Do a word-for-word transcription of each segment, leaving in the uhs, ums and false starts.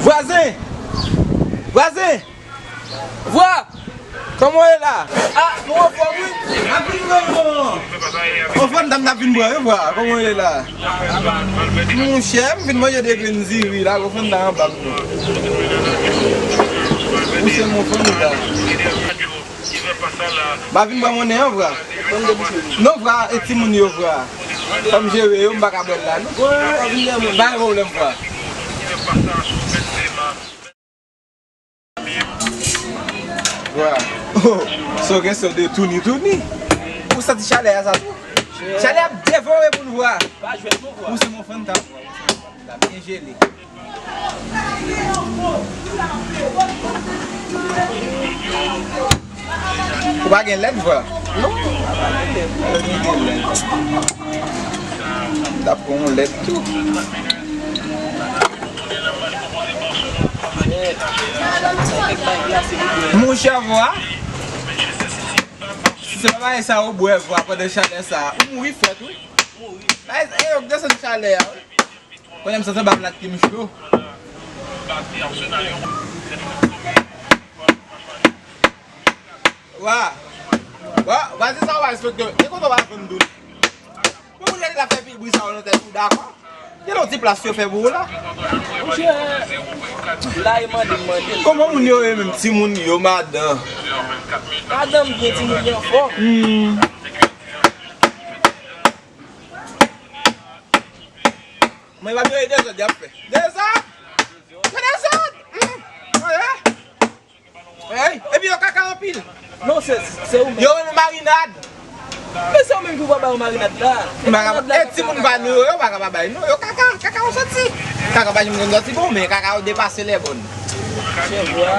Vwazen! Vwazen! Vwa! Kòman w ye la? Ah, nou anfòm wi. N ap vin pran yon, yon fanm dam n ap vin pran wi vwa. Kòman w ye la? Monchè, m vin manje de grenn diri la, yon fanm dam anba m non. Monchè, yon fanm dam. M a vin bwè monnen an vwa. Non vwa, e timoun yo vwa. Fò m jere yo, m pa ka bwè l la non. Pa gen pwoblèm vwa. Vwa. Oh, so gen so de touni touni. Ou santi chalè a sa tou? Chalè ap devore moun vwa. Ou se yon fanm ta vwa. Ou se yon fanm ta byen jele. Ou pa gen lèt vwa? Non, pa gen lèt. Ou gen lèt. T ap pran yon lèt tou. Monchè vwa. Si se pa bagay sa ou bwè vwa pandan chalè sa, ou mouri frèt wi. Bagay sa, e yo desann chalè a wi. Konnen m santi anba plat ki m cho. Wa. Wa, vwazen sa w pa respekte. E kote w pa vann dou? Pou moun rete la fè pil bri sa w nan tèt ou dakò? Gen yon ti plas yo fè pou ou la. Monchè, la e mande m mande. Kòman moun yo ye menm? Timoun yo, madan. Madanm byen, timoun yo anfòm. Hmm. Mwen pa vle dezòd y ap fè. Dezòd! Fè dezòd! Hmm. Oye! Hey, epi yo kaka anpil. Non, se, se ou menm. Yo renmen marinad. Men se ou menm ki pou pa bay yo marinad la. Marinad la e timoun pa nou yo, yo pa ka pa bay non. Yo kaka, kaka yo santi. Kaka pa janm konn santi bon, men kaka yo depase lè bòn. Chèf vwa.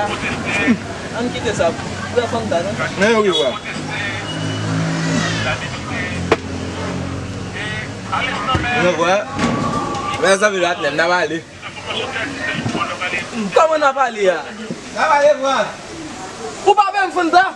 Ann kite sa. Pran fanm ta non. Men wi vwa. Men vwa. Men zanmi la tnèm, n a pale. Kòman n a pale a? N a pale vwa. Ou pa bay m fanm ta?